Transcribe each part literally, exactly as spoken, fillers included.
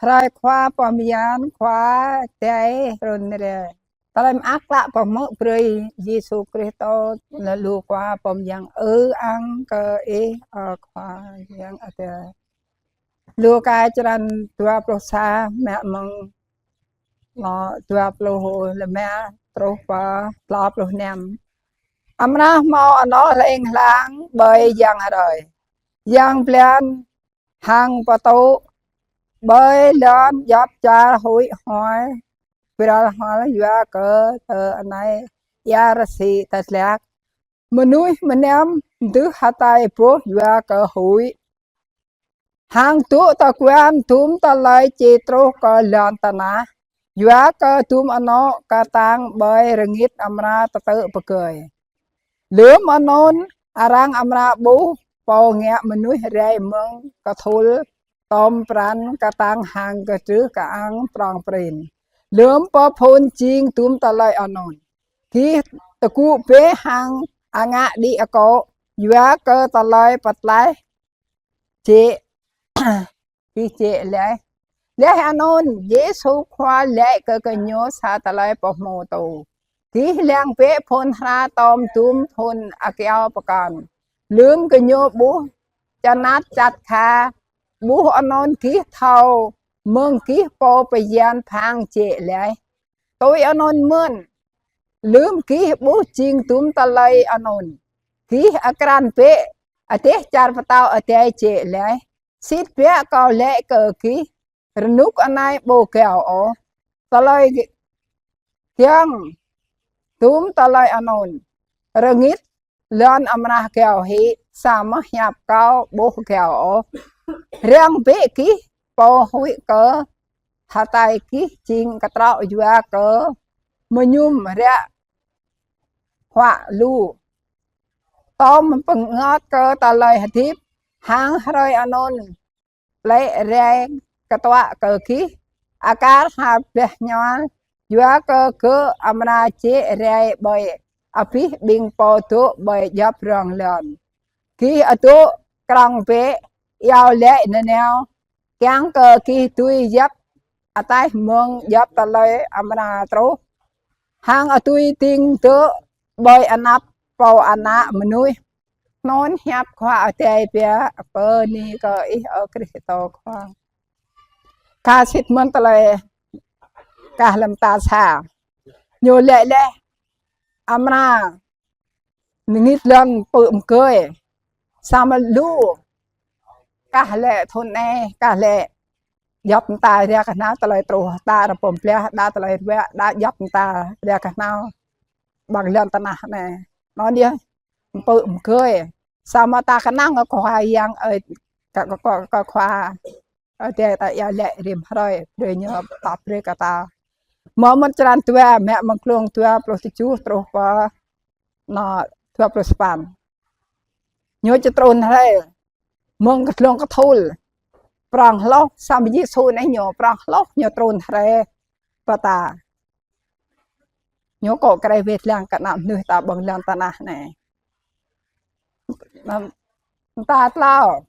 Hrơi Khua pơmơyang Khua Adai trŭn rai. Tơlơi mơak klă pơhmư̆ brơi Yêsu Krist, nao lu Khua pơmơyang ư ang kơ Ih, ơ Khua Yang Adai. Luka črăn dua pluh sa, mă mơ̆ng, ơ, dua pluh rơma truh pơ klâo pluh năm. Amra hmâo anŏ hling hlang ƀơi yang hrơi, yang blan hăng pơtŭ, ƀơi lŏn djŏp čar huĭ hoai, pral hal yua kơ tơ anai ia rơsĭ tơtlăk. Mơnuih mơnam dưh hơtai boh yua kơ huĭ, hăng dŏ tơguan dŭm tơlơi či truh kơ lŏn tơnah, yua kơ dŭm anŏ kơtang ƀơi rơngit amra tơtư̆ pơgơi. Lơm anŭn arăng amra ƀuh Pô Ngă Mơnuih rai mơ̆ng kơthul, tŏm pran kơtang hăng kơdrưh kơang prong prin. Lơm pơphŭn jing dŭm tơlơi anŭn, gih tơgŭ bĕ hăng angak đĭ akŏ, yua kơ tơlơi pơtlaih jĕ, gih jĕ laih. Laih anŭn Yêsu Khua laĭ kơ gơñu sa tơlơi pơhmutu: Gih lăng bĕ phŭn hra tŏm dŭm phŭn akŏ pơkŏn. Lơm gơñu ƀuh čơnat čăt kha, ƀuh anŭn gih thâo mơ̆ng gih Pô Pơyan Phang jĕ laih. Tui anŭn mơ̆n, lơm gih ƀuh jing dŭm tơlơi anŭn, gih akran bĕ adih čar pơtao adai jĕ laih. Sĭt biă kâo laĭ kơ gih, rơnŭk anai ƀu gao ôh, tơlơi giŏng dŭm tơlơi anŭn, rơngit lŏn amra gao hĭ, samơ̆ hiăp kâo ƀu gao ôh. Răng bĕ gih, pô huĭ kơ hơtai gih jing kơtrŏ yua kơ mơñum ră huă lu. Tŏm pơngot kơ tơlơi hơdip, hăng hrơi anŭn plĕ rai kơtuă kơ gih akar ha blah ñuăl, yua kơ gơ̆ amra jĕ rai ƀơi abih ƀing pô dŏ ƀơi djŏp rŏng lŏn. Gih adô̆ krŏng bĕ, iâu laĭ nanao, kiăng kơ gih dưi djăp ataih mơ̆ng djŏp tơlơi amra truh, hăng dưi ding dŏ ƀơi anăp Pô Ană Mơnuih. Anŭn hiăp Khua Adai biă. Bơni kơ Ih, ơ Krist Khua. Kah sĭt mơ̆n tơlơi kah lơ̆m ta sa. Ñu laĭ laih amra rơngit lŏn pơ̆ mơgơi. Samơ̆ lu kah lĕ thŭn anai, kah lĕ djŏp mơta ria kơhnâo tơlơi truh, đa rơpom blah, đa tơlơi ruă, đa djŏp mơta ria kơhnâo ƀơi lŏn tơnah anai. Anŭn yơh pơ̆ mơgơi. Samơ̆ ta kơnang kơ Khua Yang ơi, kơ, kơ, kơ, kơ Khua Adai ta iâu laĭ rĭm hrơi, brơi ñu pap brơi kơ ta. Mơ̆ng mơ̆n črăn dua, mă mơ̆ng glông dua pluh tơjuh truh pơ anŏ dua pluh sapăn. Ñu či trŭn rai mơ̆ng kơdlông kơthul. Prŏng hloh, samơ̆ Yêsu anai ñu prŏng hloh, ñu trŭn rai pơ ta. Ñu akŏ krĕ wĕt lăng kơ ană mơnuih ta ƀơi lŏn tơnah anai. Anŭn ta tlâo.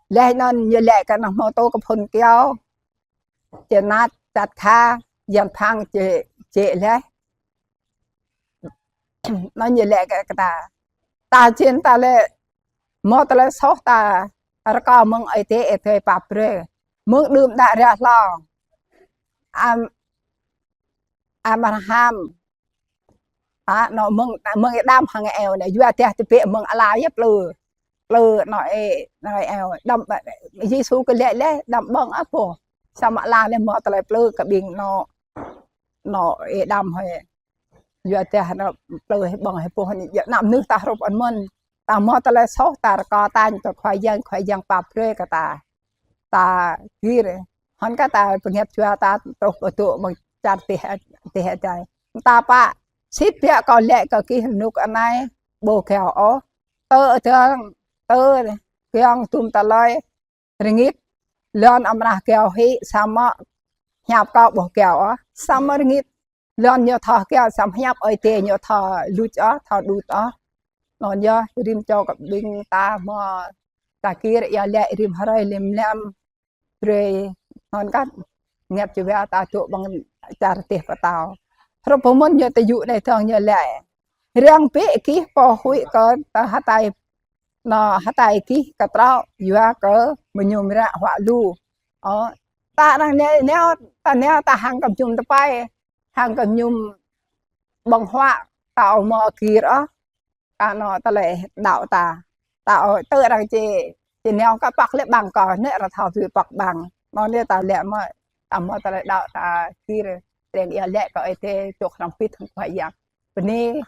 Laih anŭn ñu laĭ kơ anŏ hmâo tŏ kơ phŭn kyâo, čơnat čăt kha, Yang Phang jĕ, jĕ laih. Anŭn ñu laĭ kơ, kơ ta. Ta jing ta lĕ hmâo tơlơi soh ta rơkâo mơ̆ng Ơi Adai, Ơi Adai pap brơi. Mơ̆ng đưm đă ria hlâo, Am-, Abraham, a, anŏ mơ̆ng, mơ̆ng Ađam hăng Êwa anai, yua dah tơbiă mơ̆ng ala yơh plư. Plư anŏ Ê, anŏ Êwa. Đăm, Yêsu kơ laĭ laih, đăm ƀơ̆ng ôh boh. Samơ̆ ala anai hmâo tơlơi plư kơ ƀing anŏ, anŏ Ê Ađam hơi. Yua dah anŏ plư hơi ƀơ̆ng hơi boh anai, yua ană mơnuih ta hrup anŭn mơ̆n. Ta hmâo tơlơi soh, ta rơkâo tañ kơ Khua Yang, Khua Yang pap brơi kơ ta. Ta gir. Hơnŭn kơ ta pơngăt jua ta truh pơdŏ mơ̆ng čar tih, tih adai. Ta pă, sĭt biă kâo laĭ kơ gih rơnŭk anai ƀu gao ôh. Tơ adơ̆ng, tơ giŏng dŭm tơlơi, rơngit lŏn amra gao hĭ, samơ̆ hiăp kâo ƀu gao ôh. Samơ̆ rơngit lŏn ñu thâo gao, samơ̆ hiăp Ơi Adai ñu thâo luč ôh, thâo đut ôh. Anŭn yơh, rĭm čô kơ ƀing ta hmâo ta gir iâu laĭ rĭm hrơi lĕ mlam. brơi anŭn kah ngăt čua ta tŭ ƀơ̆ng čar teh pơtao. Hrŏm pơmŭn ñu tơjŭ anai tơ̆ng ñu lĕ. Riăng bĕ gih pô huĭ kơ ta hơtai, anŏ hơtai gih kơtrâo yua kơ mơñum ră huă lu. Ơ, ta arăng nao, nao, ta nao ta hăng kơ mơñum tơpai, hăng kơ mơñum ƀơ̆ng huă, ta ƀu hmâo gir ôh. Kah anŏ tơlơi đaŏ ta. Ta ƀu tŭ arăng či, či nao kơ pŏk lĕ ƀăng kơ, nĕ arăng thâo tui pŏk ƀăng. Anŭn yơh ta lĕ mơ̆, ta hmâo tơlơi đaŏ ta gir, tơring ia lĕ kơ ih tê čŏk hrŏm pit hăng Khua Yang. Bơni